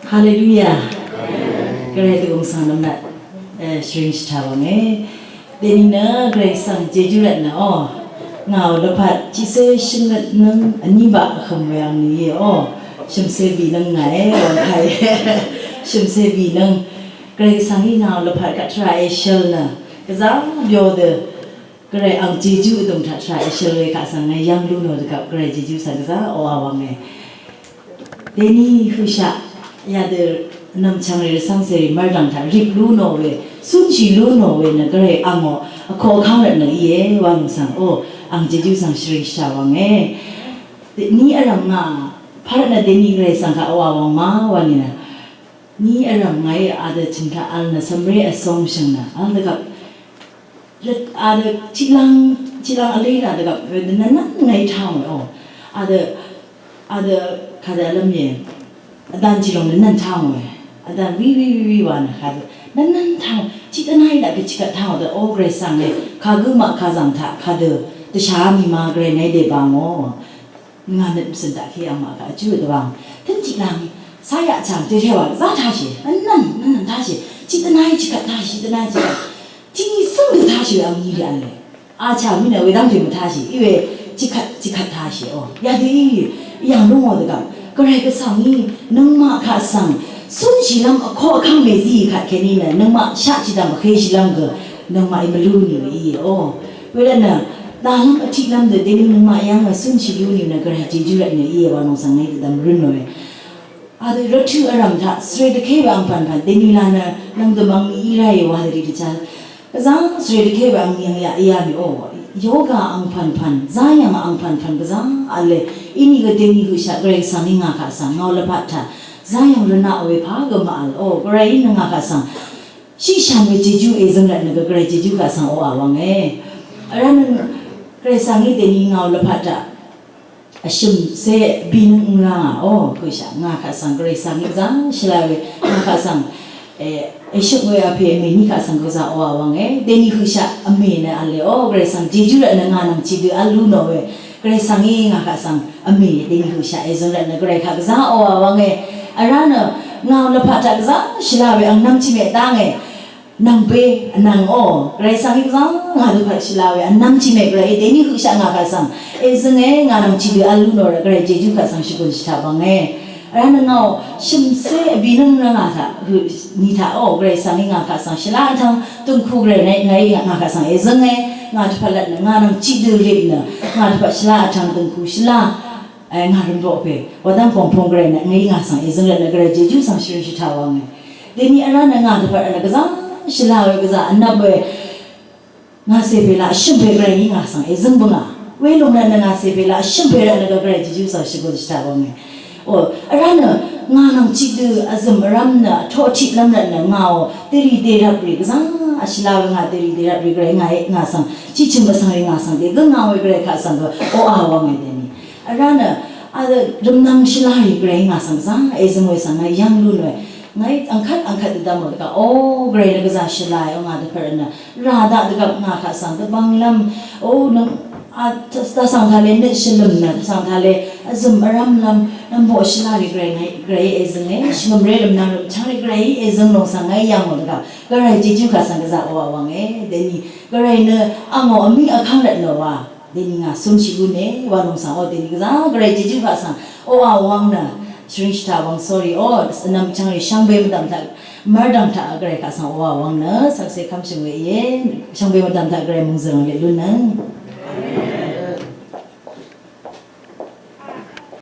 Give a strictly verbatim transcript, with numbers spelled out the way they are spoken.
Haleluya. Gvray dvgùng svng nvmnat, eh, shvring shvtaq wvnge. Deni nø Gvray svng jeju rvtnø o. Ngàò lvpat tiqsé shvngøt nvng vní baq vhø̀m we ang nìe o. Shø̀msé bì nvng ngàe wvng kàe. Shø̀msé bì nvng. Gvray svng í ngàò lvpat kaq tvrà èshøl nø. Gvzá byo dø. Gvray ang jeju vdùng taq tvrà èshøl we kaq svng ngà yv́ng lú nò dvgvp Gvray jeju svng gvzá oqà wvnge. Deni høqshaq yadø nvmchvng rì rvcv́ngcè rì mvrdv̀ng taq rip lú nò we, cúnshì lú nò we nø Gvray angò vkoq vkv́ng rvtnø íe wa nò svng o, ang jeju svng shvring shvtaq wvnge. Ni vrv̀m ngà pvrvtnø deni Gvray svng kaq oqà wvng ma wa nìnø. Ni vrv̀m ngàí adø chø̀m taq vl nø cv̀mré vsong shø̀ng nø vl dvgvp. Rvt adø tiqlang, tiqlang vlé nø dvgvp nø nvn ngàí taq ngòe o. Adø, adø kadø vlv́m íe. Vdvn tiqlòng nø nvn taq ngòe. Vdvn wí wí wí wí wa nø kadø nvn nvn taq ngò. Tiqdvnaí daq gø tiqkvt taq ngò dø o Gvray svng e. Kagǿ maq kazv̀ng taq kadø dvshà mì ma Gvray nàí dèbà ngò. Ngà nøt mvsø̀n daqkì angmaq kaq vjú dvbàng. Tøn tiqlàng. Sayaq chàng tø tewà. Zá tashì. Vnvn, vnvn tashì. Tiqdvnaí tiqkvt tashì, tiqdvnaí tiqkvt. Tiqní svng dø tashì we angní rì v̄le. Achàng mí nø wedv́ng tø mvtashì. Iwe tiqkvt, tiqkvt tashì. O. Yadø í. Yàng lúngò dvgvp. Gvray gvsvng í. Nøngmaq kaq svng. Cúnshìlv́m vkoq vkv́ng mèzí í kaq kèní nø. Nøngmaq shaqshìdv̀m vheshìlv́m gø. Nøngmaqí mvlú nì we íe. O. Wervtnø, dàlv́m vtiqlv́m dø deni nøngmaq yv́ng vsúnshì lú nìnø Gvray jejú rvtnø íe wa nòngsvng ngàí dvdvm røn nòe. Adø rvtø vrv̀m taq, svre dvké we angpv̀npv̀n, deni la nø, lv̀ngdø̀m angni í ráì wa dvri dvchá. Gvzá svre dvké we angni angyaq íá mì o. Yoga angpv̀npv̀n, záyv̀ng angpv̀npv̀n gvzá v̄le. Inìgø deni høqshaq Gvray svng í ngà kaq svng, ngàò lvpat taq. Záyv̀ng rvnaq we pà gø màvl o, Gvray í nø ngà kaq svng. Shiqshàn we jejú èzøng rvtnø gø Gvray jejú kaq svng oqà wvnge. Vrá nø Gvray svng í dèni ngàò lvpat taq. Vshø̀m cé bì nøng ngrá ngà o, høqshaq ngà kaq svng Gvray svng í gvzà shvlá we, ngà kaq svng, e, èshøp we vpè vmè ní kaq svng gvzà oqà wvnge. Dèni høqshaq vmè nø v̄le o, Gvray svng jejú rvtnø ngà nvng chidø v̄l lú nò we. Gvray svng í ngà kaq svng vmè dèni høqshaq èzøng rvtnø Gvray kaq gvzà oqà wvnge. Vrá nø ngàò lvpat taq gvzà shvlá we ang nvng chimè dvnge. Nvng pè, nvng o, Gvray svng í gvzà ngà dø kaq shvlá we, nvng chimè Gvray, dèni høqshaq ngà kaq svng. Èzønge ngà nvng chidø v̄l lú nò rvt Gvray jejú kaq svng shvgùn shvtaq bvnge. Vrá nø ngàò, shø̀mcé vbì nøng nø ngà taq, høq, ni taq o, Gvray svng í ngà kaq svng shvlá vtvng, døngku Gvray nø, ngàí ngà kaq svng èzønge, ngà dvpvt lvt nø, ngà nvng chidø rip nø, ngà dvpvt shvlá vtvng døngku shvlá. E, ngà rø̀m roq pè. Wàdv́ng pòngpong Gvray nø, ngàí ngà svng èzøng rvt nø Gvray jejú svng shvring shvtaq wvnge. Dèni vrá nø ngà dvpvt rvt nø gvzà shvlá we gvzà vnvp we. Ngà cè pè laq shø̀m pè Gvray í ngà svng èzøng bøngà. Welòng rvt nø ngà cè pè laq shø̀m pè rvt nø Gvray jejú svng shvgùn shvtaq wvnge. O, vrá nø ngà nvng chidø vzø̀m vrv́m nø toq tiqlv́m rvt nø ngàò dèrì dèrvp rì gvzà shvlá we ngà dèrì dèrvp rì Gvray ngàí ngà svng. Chichø̀m vsvng rì ngà svng dègø ngà we Gvray kaq svng gø oqà wvnge dèni. Vrá nø, a, rvmnvng shvlá rì Gvray ngà svng zá, èzøng we svng ngà yv́ng lún we. Ngàí angkvt angkvt dvdvm we dvgvp, o, Gvray nø gvzà shvlá, o, ngà dvpvt nø. Rà daq dvgvp ngà kaq svng dvbvnglv́m, o, nøng, a, ta, ta svng tale nøt shvløm nø, ta svng tale, a, vzø̀m vrv́mlv́m, nvmboq shvlá rì Gvray ngàí, Gvray èzøng e, shvngø̀mré rvmnvng rvmchv́ng rì Gvray èzøng nò svng ngàí yv́ng we dvgvp. Gvray jejú kaq svng gvzà oqà wvnge, dèni, Gvray nø, angò vmí vkv́ng rvtnò wa. Dèni ngà cúnshì lúne, wa lòng svng o, dèni gvzà Gvray jejú kaq svng oqà wvng nø, shvring shvtaq wvng, sorry o, vnvm chvngrì shvngbe mvdv̀m taq, mvrdv̀m taq Gvray kaq svng oqà wvng nø, sakse kv́mshø̀ng we íe, shvngbe mvdv̀m taq Gvray mòngzø̀ng lè lúnnøng.